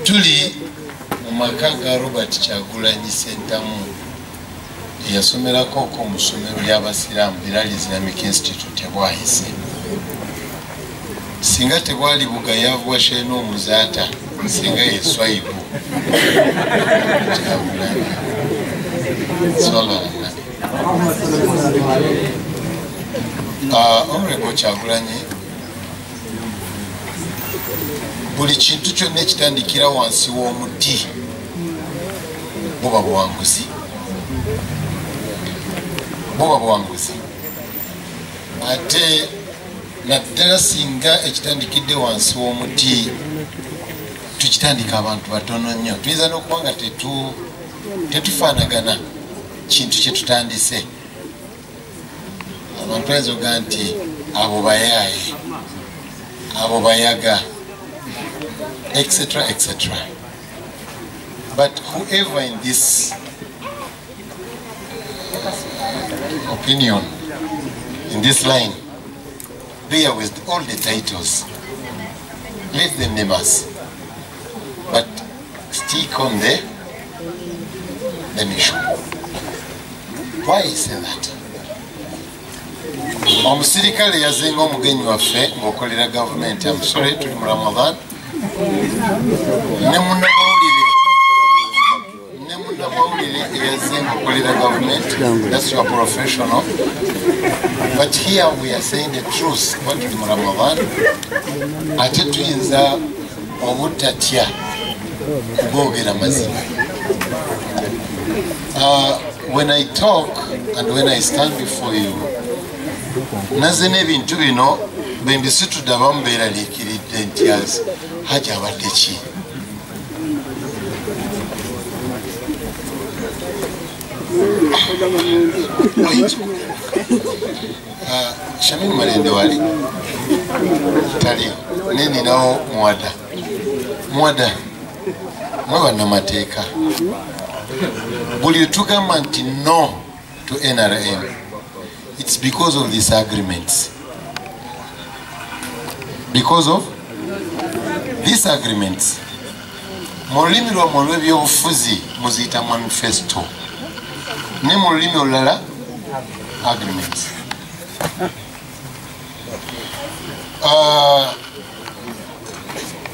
Tuli mu maka ga Robert Kyagulanyi Ssentamu eyasomerako ko mu ssomero ly'Abasiraamu Bilal Islamic Institute Bwaise. Singa tebwali bugayavu bwa Sheena Omuzaata, singa ye Swaibu Kyagulanyi. Sallallahu alaihi. Honorable Kyagulanyi, buli kintu kyonna ekitandikira wansi w'omuti buba buwanguzi, buba buwanguzi. Ate naddala singa ekitandikidde wansi w'omuti tukitandika abantu batono nnyo, tuyinza n'okuba nga tetufaanagana kintu kye tutandise. Abantu bayinza okugaa nti abo bayaaye, abo bayaga, etc., etc. But whoever in this opinion, in this line, bear with all the titles, let them name us, but stick on the mission. Why is that? Omusirikale yazenga omugenyi waffe ng'okolera gavumenti, amusole tuli mu Ramadan, ne munnamawulire eyazenga okolera gavumenti, that's your professional. But here we are saying the truth, kuba tuli mu Ramadan, ate tuyinza obutatya kugoogera mazima. When I talk and when I stand before you, naze n'ebintu bino bwe mbisitudde abamu beeraliikiridde nti Hajji abadde ki? Shamim Malende wali taliyo, naye ninawo Muwada. Muwada mwe bannamateeka, buli tugamba nti no to NRM, it's because of these agreements. Because of these agreements. Mu lulimi lwammwe olw'ebyobufuzi muziyita manifesto, ne mu lulimi olulala agreements.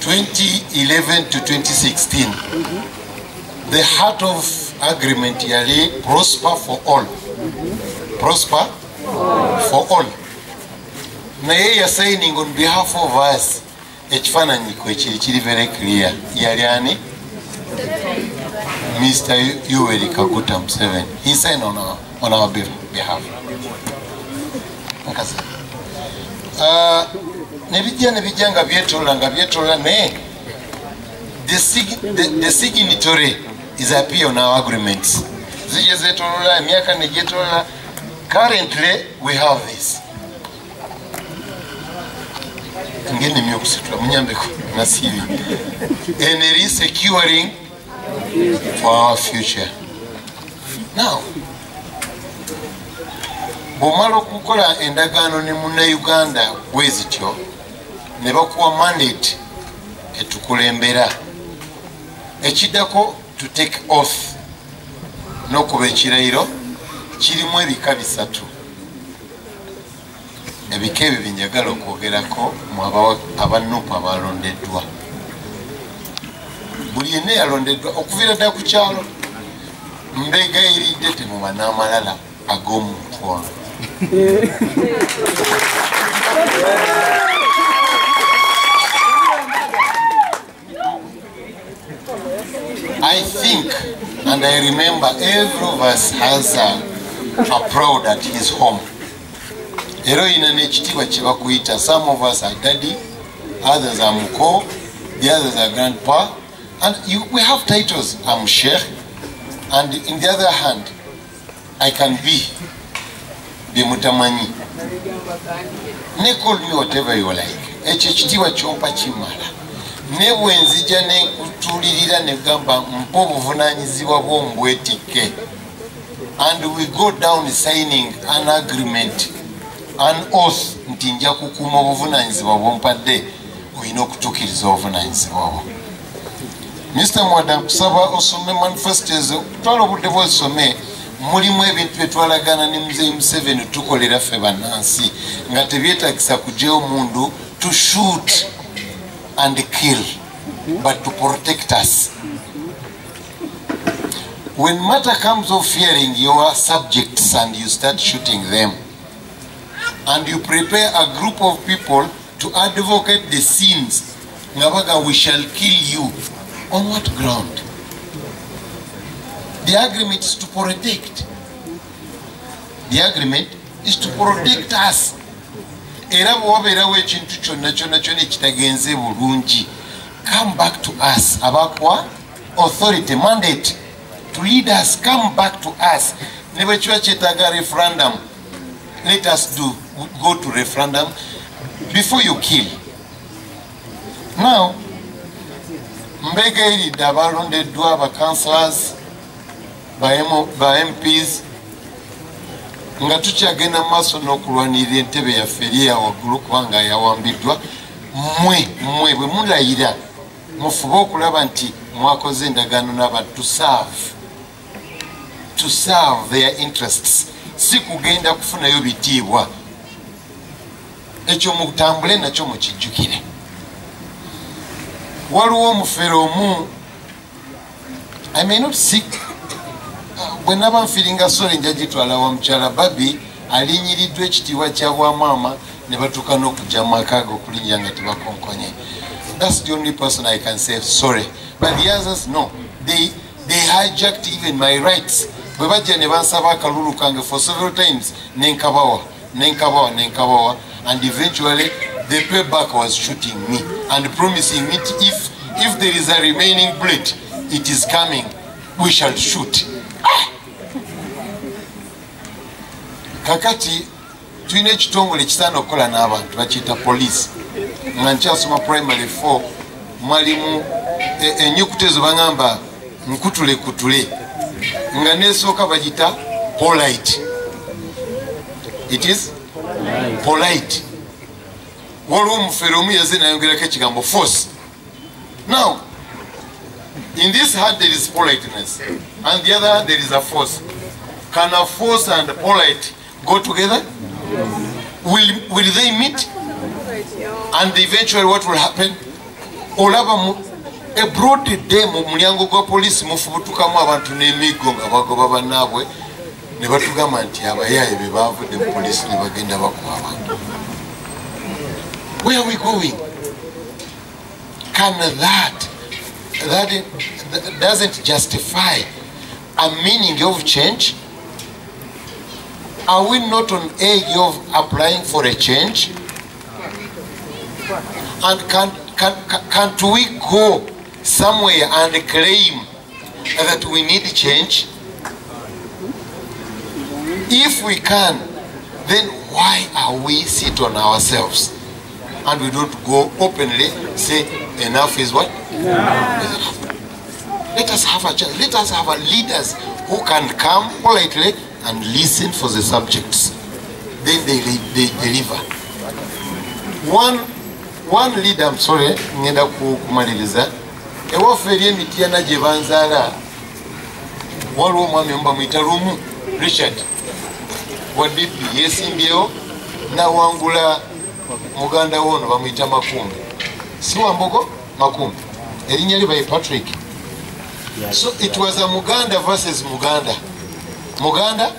2011 to 2016, the heart of agreement yali prosper for all. Prosper for all. Naye ya signing on behalf of us, ekifaananyi kwe kiri very clear. Yali ani? Mr. Yoweri Kaguta Museveni. He signed on our behalf. Nebijja nga byetoola naye the signatory is appear on our agreements. Zijja zeetoloola, emyaka ne gyetoloola. Currently we have this. Ngende okusitula munyambeko nasibi. And it is securing for our future. Now, bw'omala okukola endagaano ne munnayuganda bwe zityo, ne bakuwa mandate etukulembera, ekiddako to take oath n'okuba ekirayiro kirimu ebika bisatu. Ebika ebyo bye njagala okwogerako mu aba NUP abalondeddwa. Buli yenna eyalondeddwa okuviira ddala ku kyalo, mbeegayiridde temuba n'amalala ag'omuntu ono. I think and I remember every of us has a proud at his home. Era oyina n'ekitiibwa kye bakuyita. Some of us are daddy, others are muko, the others are grandpa, and we have titles. I'm sheikh, and in the other hand, I can be bye mutamanyi. Ne call me whatever you like. Ekyo ekitiibwa kyompa kimala. Ne bwe nzija ne nkutuulirira ne gamba mpa obuvunaanyizibwa bw'ombwetikke, and we go down signing an agreement, an oath nti nja kukuuma obuvunaanyizibwa bw'ompadde, olina okutuukiriza obuvunaanyizibwa bwo. Mr. Mwada, nkusaba osome manifesto ezo, twala obudde bw'osome, mulimu ebintu bye twalagana ne Muzeeyi Museveni tukolera ffe bannansi nga tebyetagisa kuggyayo mundu to shoot and kill, but to protect us. When matter comes of fearing your subjects and you start shooting them, and you prepare a group of people to advocate the sins, nga we shall kill you, on what ground? The agreement is to protect. The agreement is to protect us. Era bw'obeerawo ekintu kyonna kyonna kyonna ekitagenze bulungi, come back to us. Abakuwa authority, mandate to lead us, come back to us. Ne bwe kiba kyetaaga referendum, let us go to referendum before you kill. Now, mbegayiridde abalondeddwa aba councillors, ba MPs, nga tukyagenda mu maaso n'okulwanirira entebe yaffe eri eya waggulu kubanga yawambiddwa. Mmwe mmwe bwe mulayira mufube okulaba nti mwakoze endagaano n'abantu to serve their interests, si kugenda kufunayo bitiibwa. Ekyo mutambule nakyo mukijjukire. Waliwo omufere omu, I may not seek, bwe naba nfiringa sole nja gitwala wa mukyala Babi alinyiriddwa ekitiibwa kya bwamaama ne batuuka n'okujja mu maka ge okulinnya nga tebakonkonye. That's the only person I can say sorry. But the others, no. They hijacked even my rights. Bwe bajja ne bansaba akalulu kange for several times, nenkabawa, nenkabawa, nenkabawa, and eventually the payback was shooting me and promising me if there is a remaining bullet, it is coming, we shall shoot. Ah! Kakati tulina ekitongole ekisaana okukola n'abantu bakiyita police. Nga nkyasoma primary 4 mwalimu ennyukuta ezo baŋŋamba nkutule kutule, nga nesooka bagita polite. It is polite. Waliwo omufere omu yazze nayongerako ekigambo force. Now in this hand there is politeness and the other hand there is a force. Can a force and polite go together? Will they meet? And eventually what will happen? Olaba a broad day mu mulyango gwa police mufubutukamu abantu n'emiggo nga bagoba bannaabwe ne batugamba nti abayaaye be bavudde mu police ne bagenda bakuba abantu. Where are we going? Can that doesn't justify a meaning of change? Are we not on edge of applying for a change? And can't we go somewhere and claim that we need change? If we can, then why are we sit on ourselves and we don't go openly say enough is what? Enough. Let us have a chance. Let us have a leaders who can come politely and listen for the subjects. Then they deliver. One leader, I'm sorry, ngenda kumaliriza. Ewaffe eri Emityana gye banzaala, waliwo omwami omu bamuyita Lumu Richard wa DP, yeesimbyewo n'awangula muganda we ono bamuyita Makumbi. Si Wambogo? Makumbi. Erinnya lye baye Patrick. So it was a Muganda versus Muganda. Muganda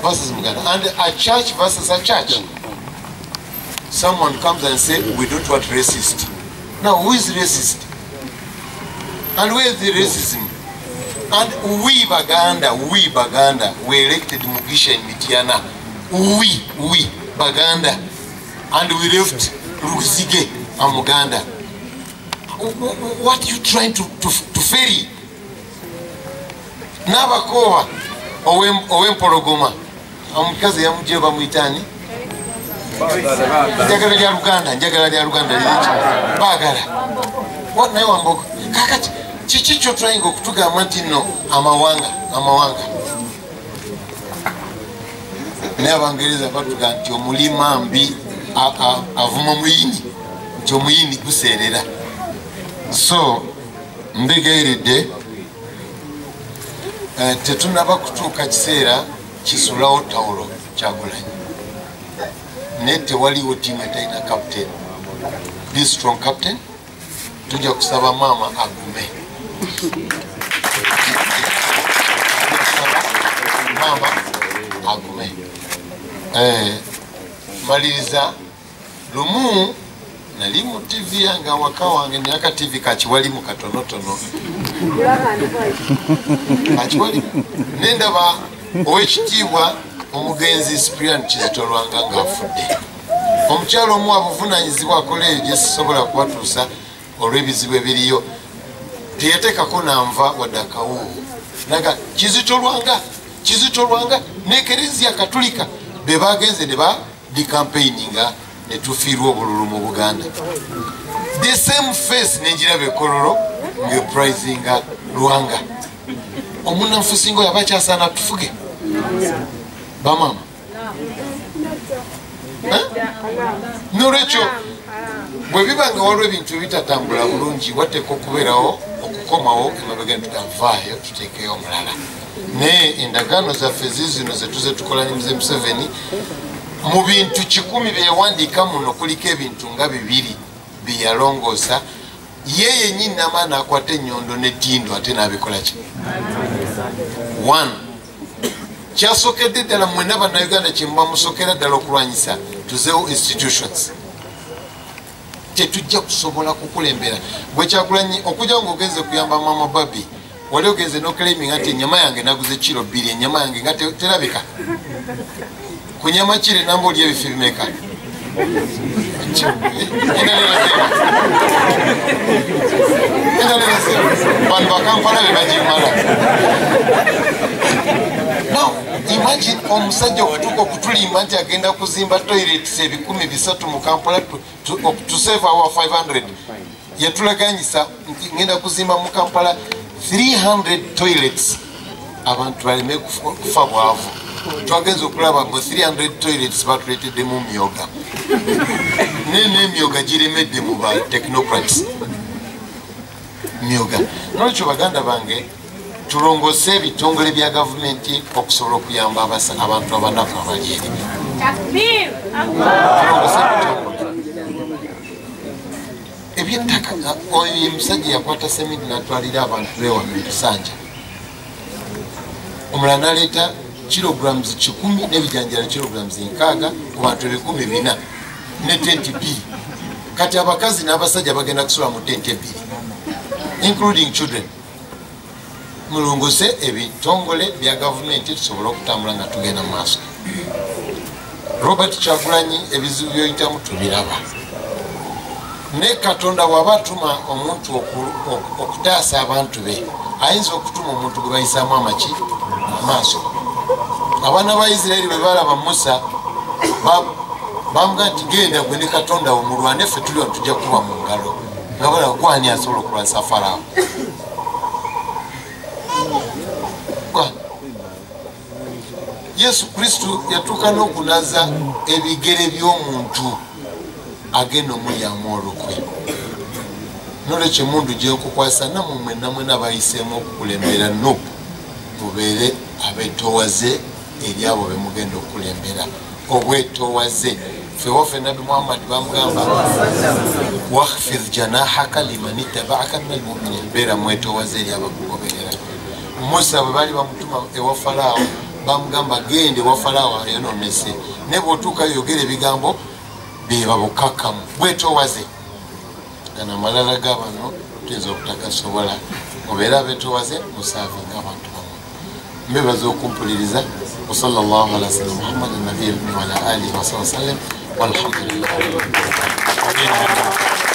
versus Muganda. And a church versus a church. Someone comes and says, we don't want racist. Now, who is racist? And where is the racism? And we Baganda, we elected Mugisha in Mityana. We Baganda. And we left Luzige and Muganda. What are you trying to ferry? Nabakowa, Owempologoma. Omukazi yamugye bamuyita. Njagala lya Luganda, njagala lya Luganda liriki. Baagala. What naye Wambogo? Kakati kiki ky'otrying okutugamba nti nno amawanga, amawanga. Naye Abangereza batugamba nti omulima mbi avuma muyini, nti omuyini guseerera. So Mbegayiridde, tetunaba kutuuka kiseera kisulawo tawulo Kyagulanyi, naye tewaliwo ttiimu etalina captain. Be strong, captain. Tujja kusaba maama agume, maama agume. Maliriza, lumu nali mu TV yange awaka wange, naka TV kakiwalimu katonotono kakiwalimu, nendaba owekitiibwa omugenzi Cyprian Kizito Lwanga ng'afudde. Omukyalo omu abuvunanyizibwa akola eyo gye sisobola kubatuusa olw'ebizibu ebiriyo, teyateekako nanva wadde akawuuwo, naga Kizito Lwanga, Kizito Lwanga n'Ekereziya Katulika be bagenze ne ba decampaigninga ne tufiirwa obululu mu Buganda. The same face nenjiraba ekololo ng'eprisinga Lwanga. Omunanfusingo yaba akyasaana tufuge bamama? Nolwekyo bwe biba nga waliwo ebintu ebitatambula bulungi, wateeka okubeerawo okukomawo emabega ntugavaayo tuteekeyo omulala. Naye endagaano zaffe zizino zetuze tukola ne Mzee Museveni, mu bintu 10 byeyawandiika muno kuliko ebintu nga 2 byeyalongoosa ye yennyini n'amaani akwata ennyondo n'ettindo ate n'abikola ki. 1 kyasookedde ddala mwenna Bannayuganda kye muba musookera ddala okulwanyisa, tuzeewo institutions. Tetujja kusobola kukulembera gwe Kyagulanyi okujja ng'ogenze kuyamba mama Babi, wali ogenze n'oclaiminga nti ennyama yange naguze kiro 2, ennyama yange nga terabika. Ku nyama kiro enamba olya ebifo bimeka? Bantu bakampala be bagimala. Now imagine omusajja okutuuka okutulimba nti agenda kuzimba toilets 3,000 mu Kampala to save our 500. Yatulaganyisa nti ngenda kuzimba mu Kampala 300 toilets abantu baleme kufa bwavu. Twagenze okulaba mu 300 toilets batuleeteddemu myoga, n'emyoga giremedde mu ba technocrats myoga. Nolwekyo baganda bange, tulongose ebitongole bya gavumenti okusobola okuyamba abantu abanaku abali eri. Tulongose ebitongole ebyettaka. Oyo omusajja yakwata seminti n'atwalira abantu beewamwe ebisanja, omulala n'aleeta kilograms 100 n'ebijanjalo kilograms 60 ku bantu 4,000 ne tenti 2. Kati abakazi n'abasajja bagenda kusula mu tenti 2 including children. Mulongose ebitongole bya gavumenti tusobole okutambula nga tugenda mu maaso. Robert Kyagulanyi ebizibu by'oyitamu tubiraba, ne Katonda bw'aba atuma omuntu okutaasa abantu be, ayinza okutuma omuntu gwe bayisaamu amaki amaaso. Abaana ba Isirayiri bwe balaba Musa bamuga nti genda gwe ne Katonda wo mulwane, ffe tuli wano tujja kuba mu ngalo. Nga balaba gwani asobola okulwanyisa Faraawo? Yesu Kristo yatuuka n'okunaza ebigere by'omuntu agenda omulyamu olukwe. Nolwekyo emundu gy'okukwasa nammwe mwenna mwena bayiseemu okukulembera NUP, mubeere abeetoowaze eri abo be mugenda okukulembera. Obwetoowaze. Ffe waffe Nabbi Muhammad bamugamba wakhfidh janahaka liman ittaba'aka minal mu'minin, beera mwetoowaze eri abakugoberera. Musa bwe baali bamutuma ewa Falaawo bamugamba gende ewa Falaawo ayonoonese, naye bw'otuukayo yogera ebigambo beba bukakkamu, bwetoowaze. Gano amalala ga bano tuyinza obutagasobola. Mubeere abeetoowaze, musaavinga abantu bamwe. Mbebaza okumpuliriza. Wa sallallahu ala sayyidina Muhammad nabiyil ummi wa ala alihi wa sahbihi wa sallam, walhamdulillahi rabbil alamin.